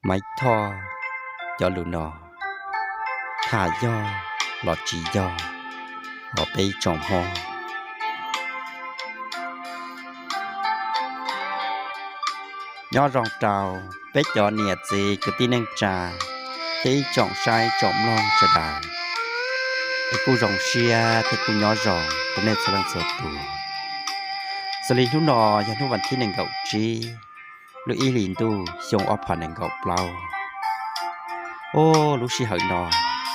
Maiv Thoj cov lus no tham yog los tsis yog os peb ib tsoom Hmoob? Nyob zoo rau peb cov niam txiv kwv tij neej tsa thiab ib tsoom saib tsoom mloog sawv daws. Es kuj zoo siab thiab kuj nyob zoo rau nej txhua leej txhua tus. Xws li hnub no yog hnub vas thib nees nkaum tsib lub ib hlis ntuj xyoo ob phav nees nkaum plaub. Ub, lub sij hawm no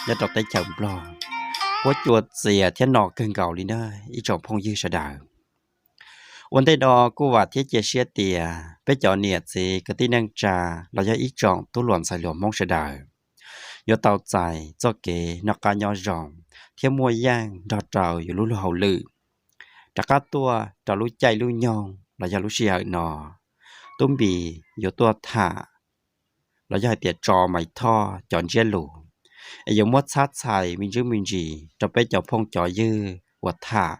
nyob rau teb chaws Nplog kuab cua txias thiab no kawg nkaus li na ib tsoom phooj ywg sawv daws. Ua ntej no kuj vam thiab cia siab tias peb cov niam txiv kwv tij neej tsa los yog ib tsoom tub hluas ntxhais hluas Hmoob sawv daws yuav tau txais txoj kev noj qab nyob zoo thiab muaj yeej nrog rau yus lub luag hauj lwm. Rov qab tuaj rau lub caij lub nyoog los yog lub sij hawm no, Tub Npis yuav tuaj tham los yog hais tias tso Maiv Thoj cov ntsiab lus, es yuav muab txhab txhais me ntsis me ntsis rau peb cov phooj cov ywg uas tham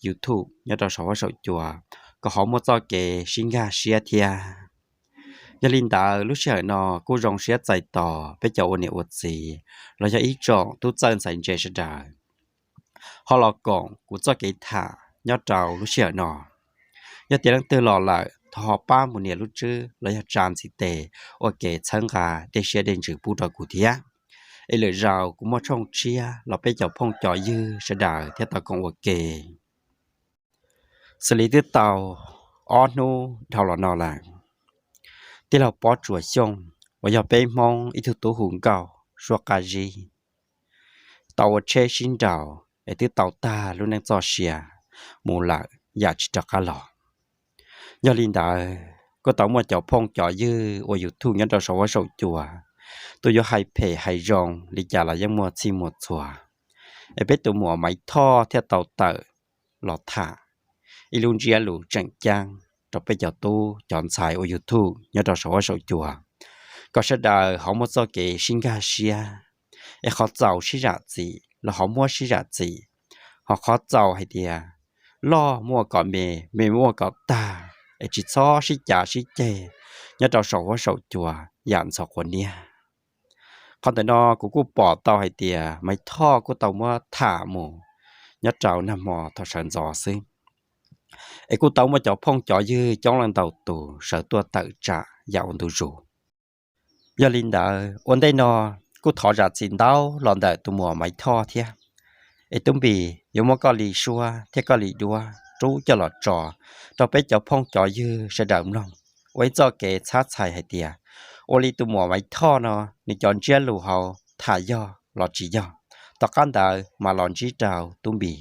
YouTube nyob rau saum huab saum cua, kom ho muaj txoj kev sib nkag siab thiab. Yog li ntawd lub sij hawm no kuj zoo siab txais tos peb cov ua niam ua txiv los yog ib tsoom tub txawj ntxhais ntse sawv daws ho los koom kuv txoj kev tham nyob rau lub sij hawm no. Yog tias leej twg los lawm thov ho pab mus nias lub tswb los yog tsa ntxiv tes ua kev txhawb nqa dej siab dej ntsws pub rau kuv thiab, es lwm zaus kuv muaj tshooj tshiab los peb cov phooj cov ywg sawv daws thiaj tau koom ua ke. Xws li twb tau ob hnub dhau los no lawm, tij laug Pob Tsuas Xyooj uas yog peb Hmoob ib tug tub hu nkauj suab qab zib tau ua tsheb sib nraus es twb tau tag lub neej txoj sia mus lawm yam tsis rov qab los. Yog li ntawd kuj tau muaj cov phooj cov ywg ua YouTube nyob rau saum huab saum cua, tus yuav hais phem hais zoo li cas los yeej muaj txhij muaj txhua, es peb tus muam Maiv Thoj thiaj tau tawm los tham ib lub ntsiab lus tseem ceeb rau peb cov tub cov ntxhais ua YouTube nyob rau saum huab saum cua, kom sawv daws ho muaj txoj kev sib nkag siab, es qhov txaus sib zam txim los ho muab sib zam txim, ho qhov txaus hais tias loj muaj kom me, me muaj kom tag, es tsis txhob sib cav sib ceg nyob rau saum huab saum cua yam ntxhov quav niab. Qhov ntawm no kuv kuj pom tau hais tias Maiv Thoj kuj tau muab tham mus nyob rau nag hmo thaum sawv ntxov xwb, es kuj tau muaj cov phooj cov ywg coob leej ntau tus sawv tuaj tawm tsam yam ua ntu zus. Yog li ntawd ua ntej no kuj thov zam txim ntau los ntawm tus muam Maiv Thoj thiab, es Tub Npis yuav muab koj li suab thiab koj li duab rub coj los tso rau peb cov phooj cov ywg sawv daws mloog ua ib txoj kev txhab txhais hais tias ua li tus muam Maiv Thoj no nws cov ntsiab lus hauv tham yog los tsis yog. Tom qab ntawd mas los ntsib rau Tub Npis,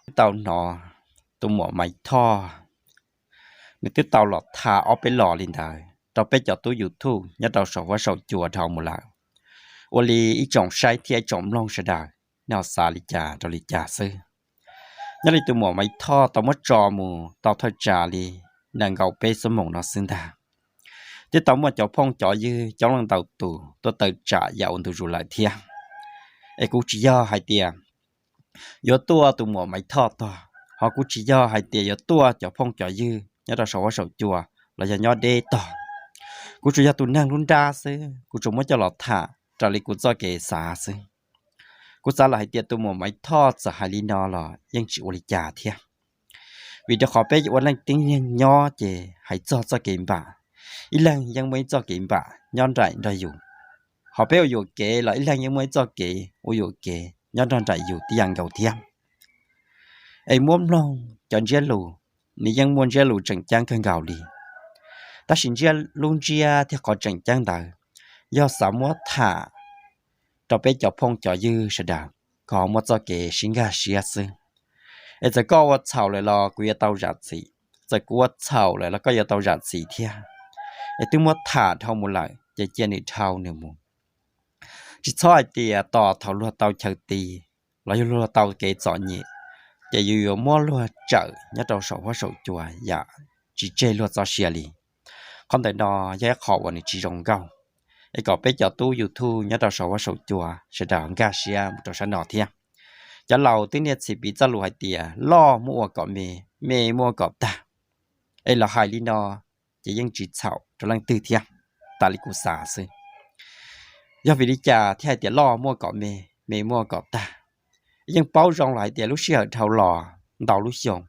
twb tau hnov tus muam Maiv Thoj nws twb tau los tham ob peb los li ntawd rau peb cov tub YouTube nyob rau saum huab saum cua dhau mus lawm. Ua li ib tsoom saib thiab ib tsoom mloog sawv daws, nej ho xav li cas rau li cas xwb. Nyob li tus muam Maiv Thoj tau muab tso mus tau thawj tsam li nees nkaum peb xuab moos no xwb ntag, twb tau muaj cov phooj cov ywg coob leej ntau tus tuaj tawm tsam yam ua ntu zus lawm thiab. Es kuv tsis yog hais tias yuav tuaj tus muam Maiv Thoj tog, ho kuv tsis yog hais tias yuav tuaj cov phooj cov ywg nyob rau saum huab saum cua los yog nyob deb tog. Kuv tsuas yog tus neeg lub nrab xwb, kuv tsuas muab coj los tham raws li kuv txoj kev xav xwb. Kuv xav los hais tias tus muam Maiv Thoj txawm hais li no los yeej tsis ua li cas thiab, vim rau qhov peb ua leej tib neeg nyob ces hais txog txoj kev npam, ib leeg yeej muaj ib txoj kev npam nyob nraim nrog yus, ho peb ua yuam kev los ib leeg yeej muaj ib txoj kev ua yuam kev nyob nrog nraim yus tib yam nkaus thiab. Es muab mloog cov ntsiab lus, nws yeej muaj ntsiab lus tseem ceeb kawg nkaus li, tab sis ntsiab lub ntsiab thiab qhov tseem ceeb ntawd yog xav muab tham rau peb cov phooj cov ywg sawv daws kom muaj txoj kev sib nkag siab xwb. Es txawm koj ua txhaum lawm los kuv yuav tau zam txim, txawm kuv ua txhaum lawm los koj yuav tau zam txim thiab. Es twb muab tham dhau mus lawm ces cia nws dhau nws mus. Tsis txhob hais tias tos thaum luag tau chaw ti los yog luag tau kev txom nyem, ces yus yuav muab luag tsawm nyob rau saum huab saum cua yam tsis tseg luag txoj sia li. Qhov ntawm no yog ib qho uas nws tsis zoo nkauj, es kom peb cov tub YouTube nyob rau saum huab saum cua sawv daws nkag siab mus rau sab no thiab. Cov laus twb niaj txhis piv txoj lus hais tias loj muab ua kom me, me muab ua kom tag. Es los hais li no ces yeej tsis txhaum rau leej twg thiab, tas li kuv xav xwb. Yog vim li cas thiaj hais tias loj muaj kom me, me muaj kom tag? Yeej paub zoo los hais tias lub sij hawm dhau los ntau lub xyoo,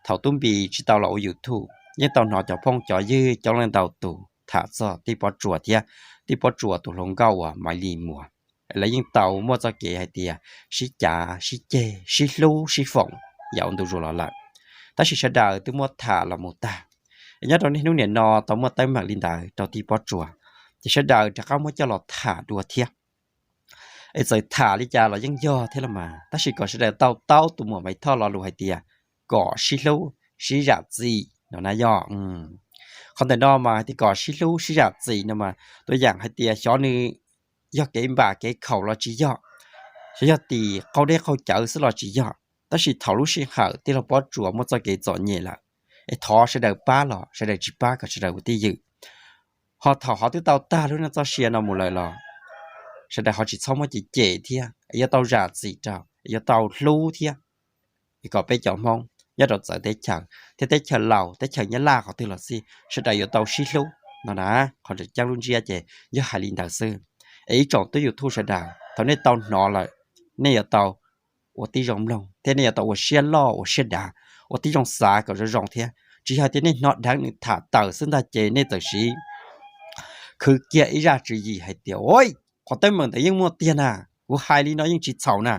thaum Tub Npis tsis tau los ua YouTube, yeej tau hnov cov phooj cov ywg coob leej ntau tus tham txog tij Pob Tsuas thiab tij Pob Tsuas tus hluas nkauj uas Maiv Lis Muas. Lawv yeej tau muaj txoj kev hais tias sib cav sib ceg sib hlub sib foom yam ua ntu zus los lawm. Tab sis sawv daws twb muab tham los mus tag. Nyob rau niaj hnub niam no tau muaj teeb meem li ntawd rau tij Pob Tsuas, ces sawv daws rov qab muab coj los tham dua thiab. Es txawm tham li cas los yeej yog thiab los mas, tab sis kom sawv daws tau taub tus muam Maiv Thoj lo lus hais tias kom sib hlub sib zam txim no na yog. Qhov ntawm no mas hais tias kom sib hlub sib zam txim no mas, tua yam hais tias xyov nws yog kev npam kev khaum los tsis yog, xyov yog tim qaug dej qaug cawv xwb los tsis yog, tab sis thaum lub sij hawm tij laug Pob Tsuas muaj txoj kev txom nyem lawm, es thov sawv daws pab los sawv daws tsis pab kom sawv daws ua tib ywm. Ho thaum ho twb tau tag lub neej txoj sia no mus lawm los sawv daws ho tsis txhob muab cem cem thiab, es yuav tau zam txim rau, es yuav tau hlub thiab, es kom peb cov Hmoob nyob rau txawv teb chaws thiab teb chaws Laus teb chaws Nyab Laj qhov twg los xij sawv daws yuav tau sib hlub no na. Qhov tseem ceeb lub ntsiab ces yog hais li ntawd xwb. Es ib tsoom tub YouTube sawv daws, thaum nej tau hnov lawm, nej yuav tau ua tib zoo mloog thiab nej yuav tau ua siab loj ua siab dav, ua tib zoo xav kom zoo zoo thiab. Tsis yog tias nej hnov dheev nws tham tawm xwb ntag ces nej txawm siv khwv kiag ib zaj tswv yim hais tias, ua, qhov teeb meem ntawd yeej muaj tiag na, kuv hais li no yeej tsis txhaum na,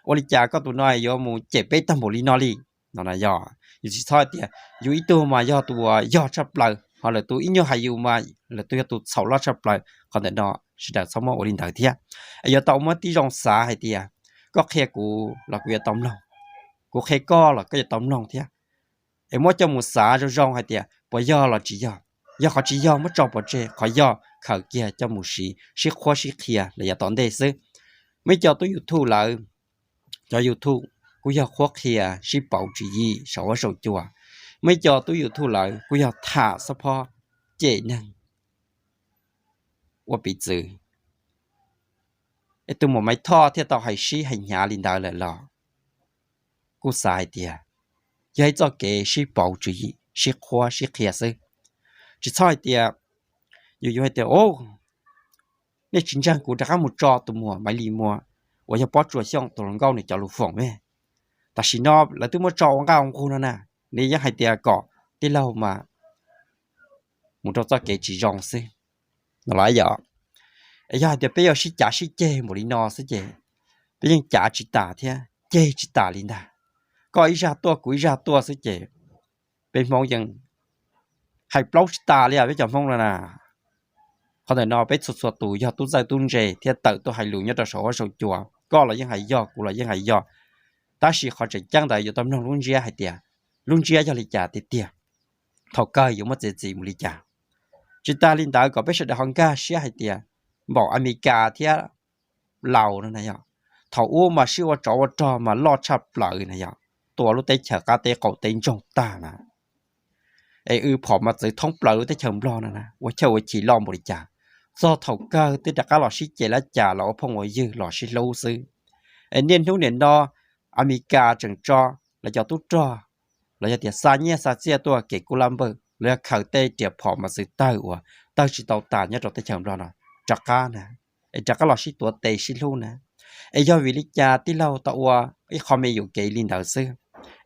ua li cas koj tus no yuav mus cem peb tag npaum li no li no na yog. Yus tsis txhob hais tias yus ib tug mas yog tus uas yog tshaj plaws, ho lwm tus ib nyuag hais yus mas lwm tus yog tus txhaum loj tshaj plaws. Qhov ntawm no sawv daws txhob muab ua li ntawd thiab. Es yuav tau muab tib zoo xav hais tias koj qhia kuv los kuv yuav tau mloog, kuv qhia koj los koj yuav tau mloog thiab. Es muab coj mus xav zoo zoo hais tias puas yog los tsis yog, yog qhov tsis yog muab tso pov tseg, qhov yog khaws kiag coj mus siv sib qhuab sib qhia los yav tom ntej xwb. Muaj ib co tub YouTube lawv, cov YouTube kuj yog qhuab qhia sib pauv tswv yim saum huab saum cua. Muaj ib co tub YouTube lawv kuj yog tham xob phob cem neeg ua piv txwv. Es tus muam Maiv Thoj thiaj tau hais sib hais hnyav li ntawd lawm los kuj xav hais tias yog ib txoj kev sib pauv tswv yim sib qhuab sib qhia xwb. Tsis txhob hais tias yus yuav hais tias, o, nej tsis ntseeg kuv rov qab mus tso tus muam Maiv Lis Muas uas yog Pob Tsuas Xyooj tus hluas nkauj nws cov lus foom me. Tam sim no lawv twb muab tso ua nqaj ua nqug no na, nws yeej hais tias kom tij laug mas mus rau txoj kev tsis zoo xwb no los yog. Es yog hais tias peb yuav sib cav sib ceg npaum li no xwb ces peb yeej cav tsis tas thiab ceg tsis tas li ntag. Koj ib zaj tuaj kuv ib zaj tuaj xwb ces peb Hmoob yeej hais plaub tsis tas li peb cov Hmoob no na. Qhov ntawm no peb txhua txhua tus yog tub txawj tub ntse thiab tawm tuaj hais lus nyob rau saum huab saum cua, koj los yeej hais yog, kuv los yeej hais yog. Tab sis qhov tseem ceeb ntawd yuav tau mloog lub ntsiab hais tias lub ntsiab yog li cas tiag tiag, thaum kawg yuav muaj txiav txim mus li cas. Tsis tas li ntawd kom peb sawv daws ho nkag siab hais tias npaum Amelikas thiab Laus no na yog, thaum ub mas sib ua tsov ua rog mas loj tshaj plaws na yog, tua lub teb chaws qab teb qaum teb ntsoog tag na. Es wb phom mas txwv thoob plaws lub teb chaws Nplog no na ua chawj ua chim loj npaum li cas. Txog thaum kawg twb rov qab los sib ceg lab cas los ua phooj ua ywg los sib hlub xwb. Es niaj hnub niam no Amelikas tseem tso lawv cov tub rog los yog tias xa nyiaj xa txiaj tuaj kev kub lab npawj los yog khaws tej riam phom mas txwv tawg uas tawg tsis tau tas nyob rau teb chaws Nplog no rov qab na, es rov qab los sib tuav tes sib hlub na. Es yog vim li cas tij laug tau ua ib qho me yuam kev li ntawd xwb,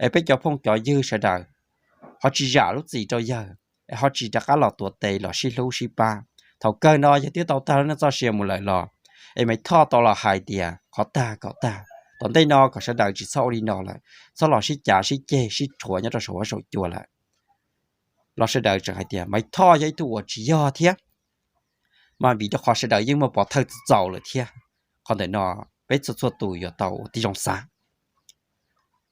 es peb cov phooj cov ywg sawv daws ho tsis zam lub txim rau yawg, es ho tsis rov qab los tuav tes los sib hlub sib pab. Thaum kawg no yawg twb tau tag lub neej txoj sia mus lawm los, es Maiv Thoj tau los hais tias qhov tag kom tag, tom ntej no kom sawv daws tsis txhob ua li no lawm, txhob los sib cav sib ceg sib rhuav nyob rau saum huab saum cua lawm. Los sawv daws tseem hais tias Maiv Thoj yog ib tug uas tsis yog thiab, mas vim rau qhov sawv daws yeej muaj pov thawj txaus lawm thiab. Qhov ntawm no peb txhua txhua tus yuav tau ua tib zoo xav.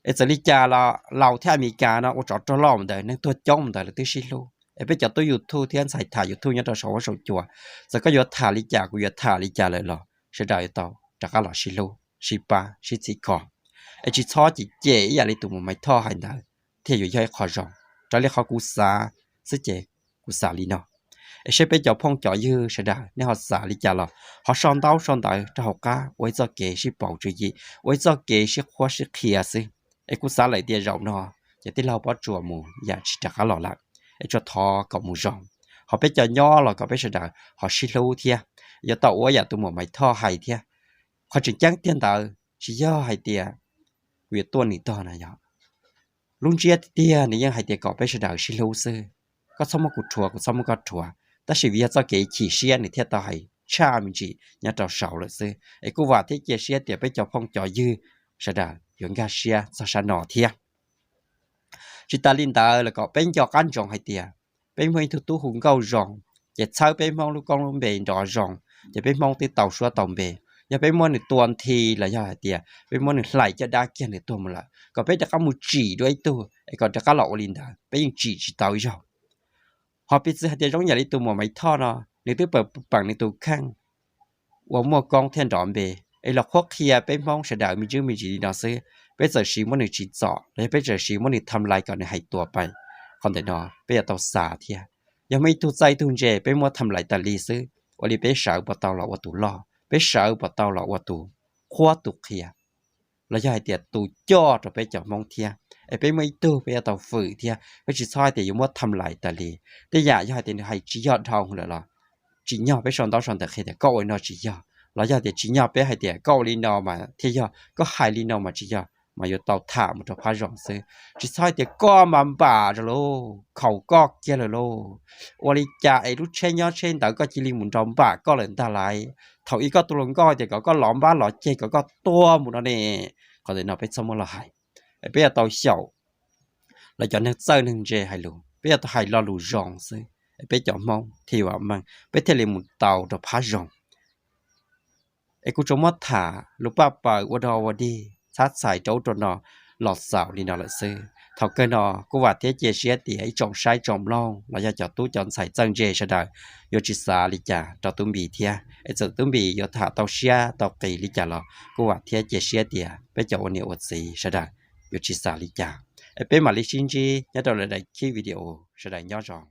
Es txawm li cas los Laus thiab Amelikas no ua tsov rog loj mus ntawd, neeg tuag coob mus ntawd lawv twb sib hlub. Es peb cov tub YouTube thiab ntxhais tham YouTube nyob rau saum huab saum cua, txawm koj yuav tham li cas kuv yuav tham li cas lawm los sawv daws yuav tau rov qab los sib hlub sib pab sib txhim kho. Es tsis txhob cem cem ib yam li tus muam Maiv Thoj hais ntawd thiaj yuav yog ib qho zoo. Raws li qhov kuv xav xwb ces kuv xav li no. Es saib peb cov phooj cov ywg sawv daws nej ho xav li cas los ho sau ntaub sau ntawv rau hauv qab ua ib txoj kev sib pauv tswv yim, ua ib txoj kev sib qhuab sib qhia xwb. Es kuv xav lawm tias zaum no ces tij laug Pob Tsuas mus yam tsis rov qab los lawm, es tsuas thov kom mus zoo. Ho peb cov nyob los kom peb sawv daws ho sib hlub thiab, yuav tau ua yam tus muam Maiv Thoj hais thiab. Qhov tseem ceeb tiag ntawd tsis yog hais tias kuv yuav tua nws tog na yog. Lub ntsiab tiag tiag nws yeej hais tias kom peb sawv daws sib hlub xwb. Koj txhob muab kuv rhuav, kuv txhob muab koj rhuav, tab sis vim yog txoj kev chim siab nws thiaj tau hais tshaj me ntsis nyob rau saud lawm xwb. Es kuj vam thiab cia siab tias peb cov phooj cov ywg sawv daws yuav nkag siab txog sab no thiab. Tsis tas li ntawd los kom peb nco qab ntsoov hais tias peb muaj ib tug tub hu nkauj zoo, ces txhawb peb Hmoob lub koob lub npe nrov zoo, ces peb Hmoob twb tau suab tau npe. Yog peb muab nws tua nthi los yog hais tias peb muab nws hlais caj dab kiag nws tuag mus lawm, kom peb rov qab mus tsim dua ib tug es kom rov qab los ua li ntawd, peb yeej tsim tsis tau ib zaug. Ho piv txwv hais tias zoo yam li tus muam Maiv Thoj no, nws twb pam nws tus kheej uas muaj koob thiab nrov npe, es los qhuab qhia peb Hmoob sawv daws me ntsis me ntsis li no xwb, peb txawm siv muab nws tsim txom los yog peb txawm siv muab nws tham lais kom nws hais tuas pais, qhov ntawm no peb yuav tau xav thiab. Yog muaj ib tug txawj ib tug ntse peb muab tham lais tas li xwb, ua li peb sawv puas tau los ua tus loj, peb sawv puas tau los ua tus qhuab tus qhia, los yog hais tias tus coj rau peb cov Hmoob thiab. Es peb muaj ib tug peb yuav tau fwm thiab, peb tsis txhob hais tias yuav muab tham lais tas li. Tej yam yog hais tias nws hais tsis yog dhau lawm los tsim nyog peb sau ntaub sau ntawv qhia tias koj ua li no tsis yog, los yog tias tsim nyog peb hais tias koj ua li no mas thiaj yog, koj hais li no mas tsis yog, mas yuav tau tham mus rau phab zoo xwb. Tsis txhob hais tias koj mas npam rau lauj, khaus koj kiag lawm lauj, ua li cas es lub tsheb nyob tsheb ntawd koj cia li mus nrog npam koj lawm ntag lauj. Thaum ub koj tus hluas nkauj tias kom koj lov npab lov ceg kom koj tuag mus no ne. Qhov ntawm no peb txhob muab los hais, peb yuav tau xyaum los cov neeg txawj neeg ntse hais lus, peb yuav tau hais lo lus zoo xwb, peb cov Hmoob thiaj vam meej, peb thiaj li mus tau rau phab zoo. Es kuv tsuas muab tham lus paj paws ua dog ua dig txhab txhais rau ub rau no los xaus li no lawm xwb. Thaum kawg no kuj vam thiab cia siab tias ib tsoom saib tsoom mloog los yog cov tub cov ntxhais txawj ntse sawv daws yuav tsis xav li cas rau Tub Npis thiab. Es txawm Tub Npis yuav tham tau siab tau qis li cas los kuj vam thiab cia siab tias peb cov ua niam ua txiv sawv daws yuav tsis xav li cas. Es peb mam li sib ntsib nyob rau lwm daim video, sawv daws nyob zoo.